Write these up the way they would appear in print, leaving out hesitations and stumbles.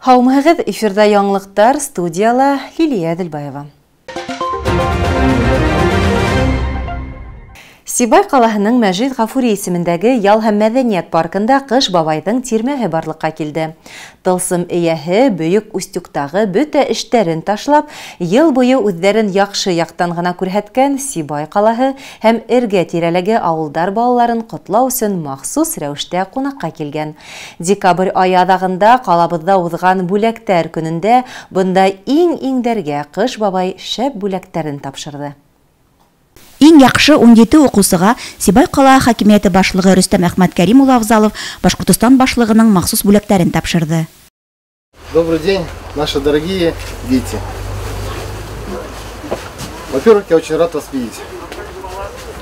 Һаумыһығыҙ, эфирҙа яңылыҡтар, студияла Лилия Әҙелбаева. Сибай ҡалаһының Мәжит Ғафури исемендәге ял һәм мәҙәниәт паркында Ҡыш бабайҙың тирмәһе барлыҡҡа килде. Тылсым эйәһе Бөйөк Устюгтағы бөтә эштәрен ташлап, йыл буйы үҙҙәрен яҡшы яҡтан ғына күрһәткән Сибай ҡалаһы һәм эргә тирәләге ауылдар балаларын ҡотлау өсөн махсус рәүештә ҡунаҡҡа килгән. Декабрь айы аҙағында ҡалабыҙҙа уҙған бүләктәр көнөндә бында иң-иңдәргә Ҡыш бабай шәп бүләктәрен тапшырҙы. Иң яҡшы 17 уҡыусыға Сибай ҡала хакимиәте башлығы Рөстәм Әхмәткәрим улы Авзалов Башҡортостан башлығының махсус бүләктәрен тапшырҙы. Добрый день, наши дорогие дети. Во-первых, я очень рад вас видеть.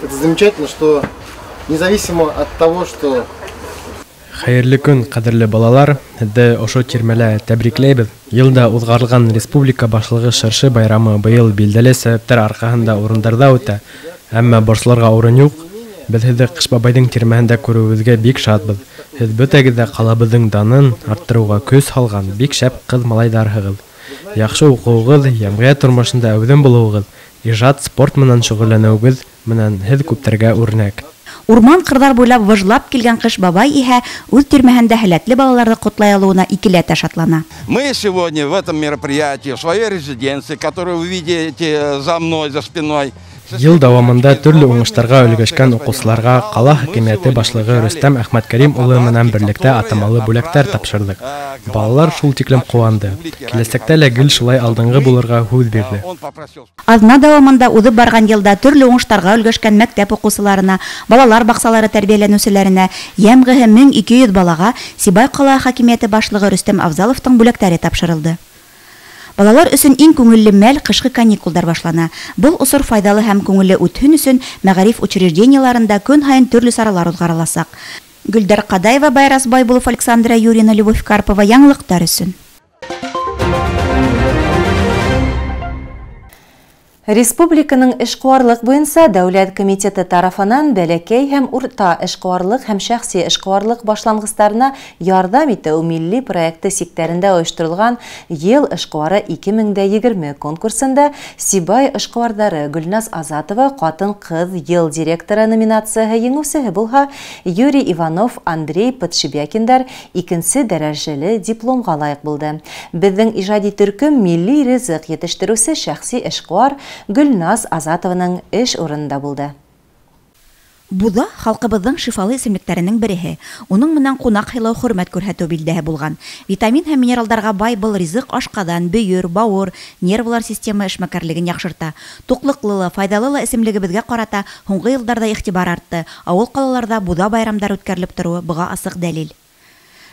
Это замечательно, что независимо от того, что Хәйерле көн, ҡәҙерле балалар! Һеҙҙе ошо тирмәлә тәбрикләйбеҙ. Йылда уҙғарылған республика башлығы шыршы байрамы быйыл билдәле сәбәптәр арҡаһында урындарҙа үтә. Әммә борсолорға урын юҡ. Беҙ һеҙҙе Ҡыш бабайҙың тирмәһендә күреүебеҙгә бик шатбыҙ. Һеҙ бөтәгеҙ ҙә ҡалабыҙҙың данын арттырыуға көс һалған бик шәп ҡыҙ-малайҙарһығыҙ. Яҡшы уҡыуығыҙ, йәмғиәт тормошонда әүҙем булыуығыҙ, ижад, спорт менән шөғөлләнеүегеҙ менән һеҙ күптәргә үрнәк. Урман ҡырҙар буйлап выжлап килгән Ҡыш бабай иһә үҙ тирмәһендә һәләтле балаларҙы ҡотлай алыуына икеләтә шатлана. Мы сегодня в этом мероприятии, в своей резиденции, которую вы видите за мной, за спиной. Йыл дауамында төрлө уңыштарға өлгәшкән уҡыусыларға ҡала хакимиәте башлығы Рөстәм Әхмәткәрим улы менән берлектә атамалы бүләктәр тапшырҙыҡ. Балалар шул тиклем ҡыуанды. Киләсәктә лә гел шулай алдынғы булырға һүҙ бирҙе. Аҙна дауамында уҙып барған йылда төрлө уңыштарға өлгәшкән мәктәп уҡыусыларына, балалар баҡсалары тәрбиәләнеүселәренә, йәмғеһе 1200 балаға Сибай ҡала хакимиәте башлығы Рөстәм Авзаловтың бүләктәре тапшырылды. Балалар өсөн иң күңелле мәл ҡышҡы каникулдар башлана. Был осор файҙалы һәм күңелле үтһен өсөн мәғариф учреждениеларында көн һайын төрлө саралар уҙғарыласаҡ. Гөлдәр Ҡадаева, Байрас Байбулов, Александра Юрина, Любовь Карпова. Яңылыҡтар өсөн. Республиканың эшҡыуарлыҡ буйынса Дәүләт комитеты тарафынан бәләкәй һәм урта эшҡыуарлыҡ һәм шәхси эшҡыуарлыҡ башланғыстарына ярҙам итеү милли проекты сиктәрендә ойошторолған Йыл эшҡыуары 2020 конкурсында Сибай эшҡыуарҙары Гөлназ Азатова ҡатын-ҡыҙ йыл директоры номинацияһы еңеүсеһе булһа, Юрий Иванов, Андрей Подшибякиндар икенсе дәрәжәле дипломға лайыҡ булды. Беҙҙең ижади төркөм милли ризыҡ етештереүсе шәхси эшҡыуар Гөлназ Азатованың эш урынында булды. Буҙа халҡыбыҙҙың шифалы эсемлектәренең береһе. Уның менән ҡунаҡ һыйлау хөрмәт күрһәтеү билдәһе булған. Витамин һәм минералдарға бай был ризыҡ ашҡаҙан, бөйөр, бауыр, нервылар системы эшмәкәрлеген яҡшырта. Туҡлыҡлы ла, файҙалы ла эсемлегебеҙгә ҡарата һуңғы йылдарҙа иғтибар артты. Ауыл ҡалаларҙа буҙа байрамдар үткәрелеп тороуы быға асыҡ дәлил.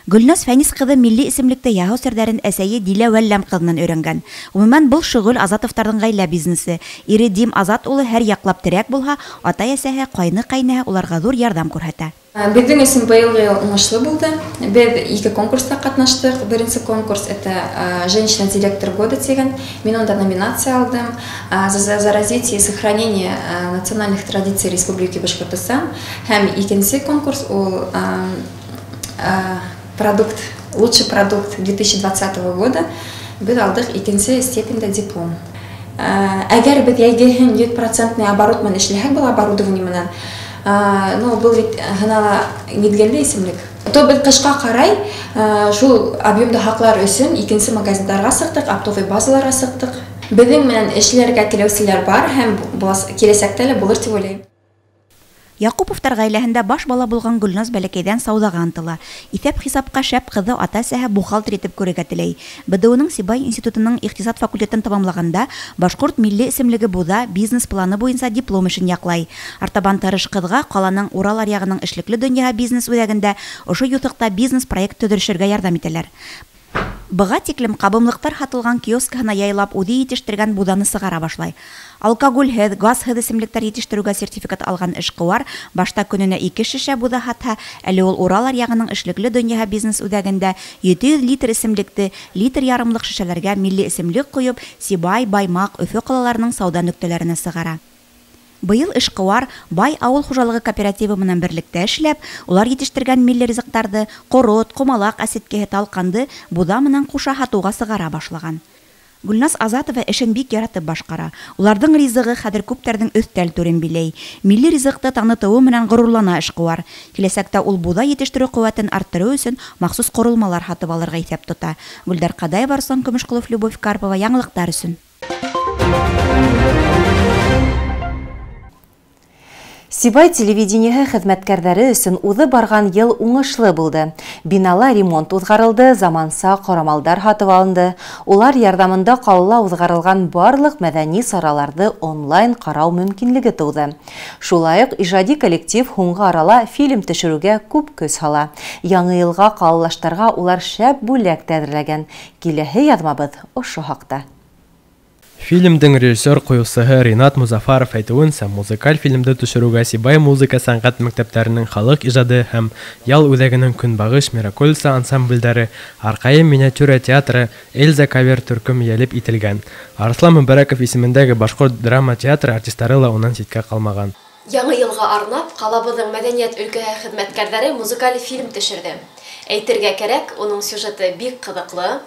Гөлназ Фәнис ҡыҙы милли эсемлекте яһау серҙәрен әсәйе Дилә Вәлләм ҡыҙынан өйрәнгән. Ғөмүмән, был шөғөл Азатовтарҙың ғаилә бизнесы. Ире Дим Азат улы һәр яҡлап терәк булһа, атай-әсәһе, ҡайны-ҡәйнәһе уларға ҙур ярҙам күрһәтә. Беҙҙең өсөн быйылғы йыл уңышлы булды. Беҙ ике конкурста ҡатнаштыҡ. Беренсе конкурс это «Женщина-директор года» тигән. Мин унда номинация алдым за развитие и сохранение национальных традиций Республики Башкортостан. Һәм икенсе конкурс ул продукт, лучший продукт 2020 года. Беҙ алдыҡ икенсе степеньдә диплом. Әгәр беҙ йәйгеһен 100% оборот менән эшләһәк, был оборудование менән, ну, был бит һынала миҙгелле исемлек. То беҙ ҡышҡа ҡарай шул объемды һаҡлар өсөн икенсе магазиндарға сыҡтыҡ, оптовый базаларға сыҡтыҡ. Беҙҙең менән эшләргә теләүселәр бар һәм киләсәктә лә булыр тип уйлайым. Яҡуповтар ғаиләһендә баш бала булған Гөлназ бәләкәйҙән сауҙаға ынтыла. Иҫәп-хисапҡа шәп ҡыҙы ата-әсәһе бухгалтер итеп күрергә теләй. БДУ-ның Сибай институтының иҡтисад факультетын тамамлағанда башҡорт милли исемлеге буҙа бизнес-планы буйынса диплом эшен яҡлай. Артабан тырыш ҡыҙға ҡаланың Урал аръяғының эшлекле донъяһы бизнес үҙәгендә ошо юҫыҡта бизнес-проект төҙөшөргә ярҙам итәләр. Быға тиклем ҡабымлыҡтар һатылған киоскаһына яйлап үҙе етештергән буҙаны сығара башлай. Алкоголһеҙ, газһыҙ эсемлектәр етештереүгә сертификат алған эшҡыуар башта көнөнә 2 шешә буҙа һатһа, әле ул Урал аръяғының эшлекле донъяһы бизнес үҙәгендә 700 литр эсемлекте литр ярымлыҡ шешәләргә милли эсемлек ҡойоп, Сибай, Баймаҡ, Өфө ҡалаларының сауҙа нөктәләренә сығара. Быйыл эшҡыуар Бай ауыл хужалығы кооперативы менән берлектә эшләп, улар етештергән милли ризыҡтарҙы, ҡорот, ҡомалаҡ, әсеткеһе, талҡанды буҙа менән ҡуша һатыуға сығара башлаған. Гөлназ Азатова эшен бик яратып башҡара. Уларҙың ризығы хәҙер күптәрҙең өҫтәл түрен биләй. Милли ризыҡты танытыуы менән ғорурлана эшҡыуар. Киләсәктә ул буҙа етештереү ҡеүәтен арттырыу өсөн махсус ҡоролмалар һатып алырға иҫәп тота. Гөлдәр Ҡадаева, Арслан Көмөшҡолов, Любовь Карпова, яңылыҡтар өсөн. Сибай телевидениеһы хеҙмәткәрҙәре өсөн уҙып барған йыл уңышлы булды. Бинала ремонт уҙғарылды, заманса ҡорамалдар һатып алынды. Улар ярҙамында ҡалала уҙғарылған барлыҡ мәҙәни сараларҙы онлайн ҡарау мөмкинлеге тыуҙы. Шулай уҡ ижади коллектив һуңғы арала фильм төшөрөүгә күп көс һала. Яңы йылға ҡалалаштарға улар шәп бүләк тә әҙерләгән. Киләһе яҙмабыҙ ошо хаҡта. Фильмдың режиссер ҡуйыусыһы Ринат Музафаров әйтеүенсә, музыкаль фильмды төшөрөүгә Сибай музыка сәнғәт мәктәптәренең халыҡ ижады һәм ял үҙәгенең Көнбағыш Миракольса ансамблдәре, Арҡайым миниатюра театры, Эльза кавер төркөм йәлеп ителгән. Арыслан Мөбәрәков исемендәге башҡорт драма театры артистары ла унан ситкә ҡалмаған. Яңы йылға арнап ҡалабыҙҙың мәҙәниәт өлкәһе хеҙмәткәрҙәре музыкаль фильм төшөрҙө. Әйтергә кәрәк, уның сюжеты бик ҡыҙыҡлы.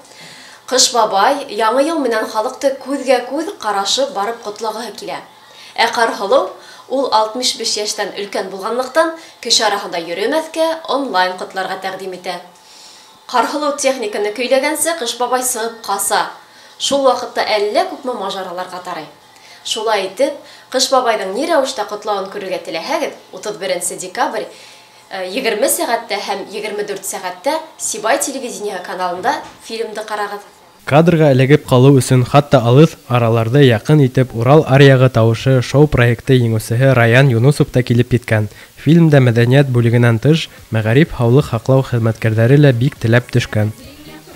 Ҡыш бабай яңы йыл менән халыҡты күҙгә күҙ ҡарашып барып ҡотлағыһы килә. Ә Ҡарһылыу ул 65 йәштән өлкән булғанлыҡтан кеше араһында йөрөмәҫкә, онлайн ҡотларға тәҡдим итә. Ҡарһылыу техниканы көйләгәнсе Ҡыш бабай сығып ҡаса. Шул ваҡытта әллә күпме мажараларға тарай. Шулай итеп, Ҡыш бабайҙың ни рәүештә ҡотлауын күрергә теләһәгеҙ, 31 декабрь 20 сәғәттә һәм 24 сәғәттә Сибай телевидение каналында фильмды ҡарағыҙ. Кадрға эләгеп ҡалыу өсөн хатта алыҫ араларҙы яҡын итеп Урал аръяғы тауышы шоу проекты еңеүсеһе Раян Юнусов та килеп еткән. Фильмдә мәҙәниәт бүлегенән тыш, мәғариф, һаулыҡ һаҡлау хеҙмәткәрҙәре лә бик теләп төшкән.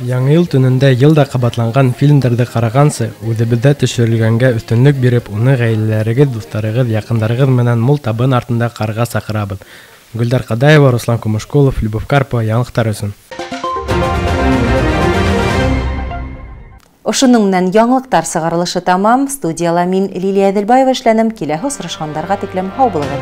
Яңы йыл төнөндә йыл да ҡабатланған фильмдарҙы ҡарағансы, үҙебеҙҙә төшөрөлгәнгә өҫтөнлөк биреп, уны ғаиләләрегеҙ, дуҫтарығыҙ, яҡындарығыҙ менән мул табын артында ҡарға саҡырабыҙ. Гөлдәр Ҡадаева, Руслан Кумышҡулов, Любовь Карпова, яңылыҡтар өсөн. Ошоноң менән яңылыҡтар сығарылышы тамам. Студияла мин Лилия Әҙелбаева эшләнем. Киләһе осрашҡандарға тиклем һау булығыҙ.